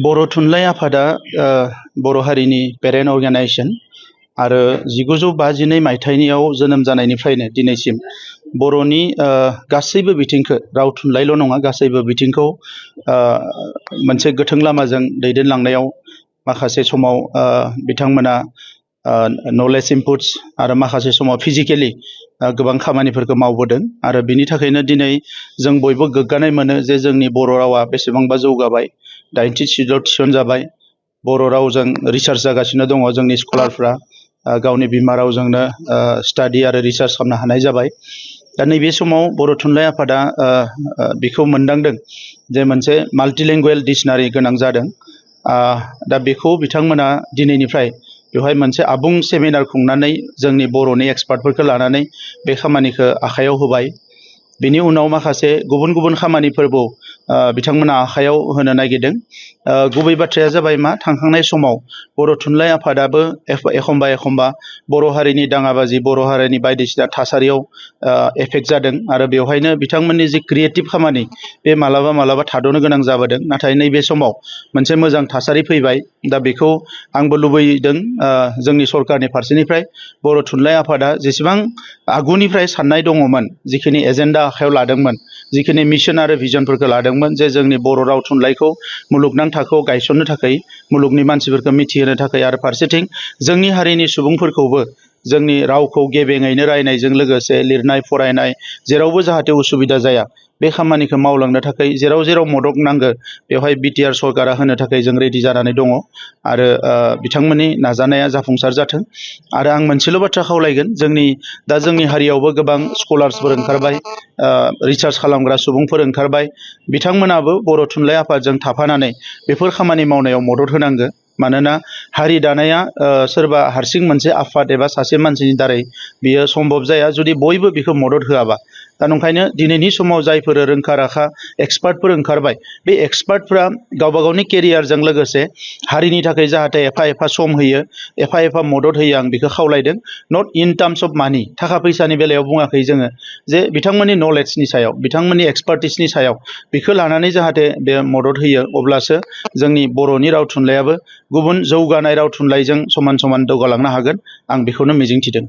बर' थुनलाइ आफादा बर' हारिनि पेरेन्ट अर्गेनाइजेसन आरो 1952 मायथाइयाव जोनोम जानायनिफ्रायनो दिनैसिम बर'नि गासैबो बिथिंखौ राव थुनलाइल' नङा गासैबो बिथिंखौ मोनसे गोथों लामाजों दैदेनलांनायाव माखासे समाव बिथांमोना नलेज इनपुट्स आरो माखासे समाव फिजिकेलि गोबां खामानिफोरखौ मावबोदों आरो बिनि थाखायनो दिनै जों बयबो गोग्गानाय मोनो जे जोंनि बर' रावा बेसेबांबा जौगाबाय 80 सिटआव थिसनजाबाय बर' रावजों रिसार्च जागासिनो दङ जोंनि स्कलारफ्रा गावनि बिमा रावजोंनो स्टाडि आरो रिसार्च खालामनो हानाय जाबाय दा नैबे समाव बर' थुनलाइ आफादा बेखौ मोनदांदों जे मोनसे माल्टिलेंगुवेल डिक्सनारि गोनां जादों दा बेखौ बिथांमोना दिनैनिफ्राय बेवहाय मोनसे आबुं सेमिनार खुंनानै जोंनि बर'नि एक्सपार्टफोरखौ लानानै बे खामानिखौ आखायाव होबाय बिनि उनाव माखासे गुबुन गुबुन खामानिफोरबो बिथांमोना आखायाव होनो नागिरदों गुबै बाथ्राया जाबाय मा थांखांनाय समाव बर' थुनलाइ आफादाबो एखमबा एखमबा बर' हारिनि दाङाबाजि बर' हारिनि बायदिसिना थासारियाव एफेक्ट जादों आरो बेवहायनो बिथांमोननि जि क्रिएटिभ खामानि बे मालाबा मालाबा थाद'नो गोनां जाबोदों नाथाय नैबे समाव मोनसे मोजां थासारि फैबाय दा बेखौ आंबो लुबैदों जोंनि सरकारनि फारसेनिफ्राय बर' थुनलाइ आफादा जेसेबां आगुनिफ्राय साननाय दङमोन जिखिनि एजेन्डा आखायाव लादोंमोन जिखिनि मिशन आरो भिजनफोरखौ लादोंमोन जे जोंनि बर' राव थुनलाइखौ मुलुगनां थाखोआव गायसननो थाखाय मुलुगनि मानसिफोरखौ मिथिहोनो थाखाय आरो फारसेथिं जोंनि हारिनि सुबुंफोरखौबो जोंनि रावखौ गेबेङैनो रायनायजों लोगोसे लिरनाय फरायनाय जेरावबो जाहाथे उसुबिदा जाया बे खामानिखौ मावलांनो थाखाय जेराव जेराव मदद नांगौ बेवहाय बिटिआर सरकारा होनो थाखाय जों रेडि जानानै दङ आरो बिथांमोननि नाजानाया जाफुंसार जाथों आरो आं मोनसेल' बाथ्रा खावलायगोन दा जोंनि हारियावबो गोबां स्कलार्सफोर ओंखारबाय रिसार्च खालामग्रा सुबुंफोर ओंखारबाय बिथांमोनाबो बर' थुनलाइ आफादजों थाफानानै बेफोर खामानि मावनायाव मदद होनांगौ मानोना हारि दानाया सोरबा हारसिं मोनसे आफाद एबा सासे मानसिनि दारै बियो सम्भब जाया जुदि बयबो बेखौ मदद होआबा दा नंखायनो दिनैनि समाव जायफोर रोंखा राखा एक्सपार्टफोर ओंखारबाय बे एक्सपार्टफ्रा गावबा गावनि केरियारजों लोगोसे हारिनि थाखाय जाहाथे एफा एफा सम होयो एफा एफा मदद होयो आं बेखौ खावलायदों नट इन टार्म्स अफ मानि थाखा फैसानि बेलायाव बुङाखै जोङो जे बिथांमोननि नलेजनि सायाव बिथांमोननि एक्सपार्टिसनि सायाव बेखौ लानानै जाहाथे बे मदद होयो अब्लासो जोंनि बर'नि राव थुनलाइयाबो गुबुन जौगानाय राव थुनलाइजों समान समान दावगालांनो हागोन आं बेखौनो मिजिंथिदों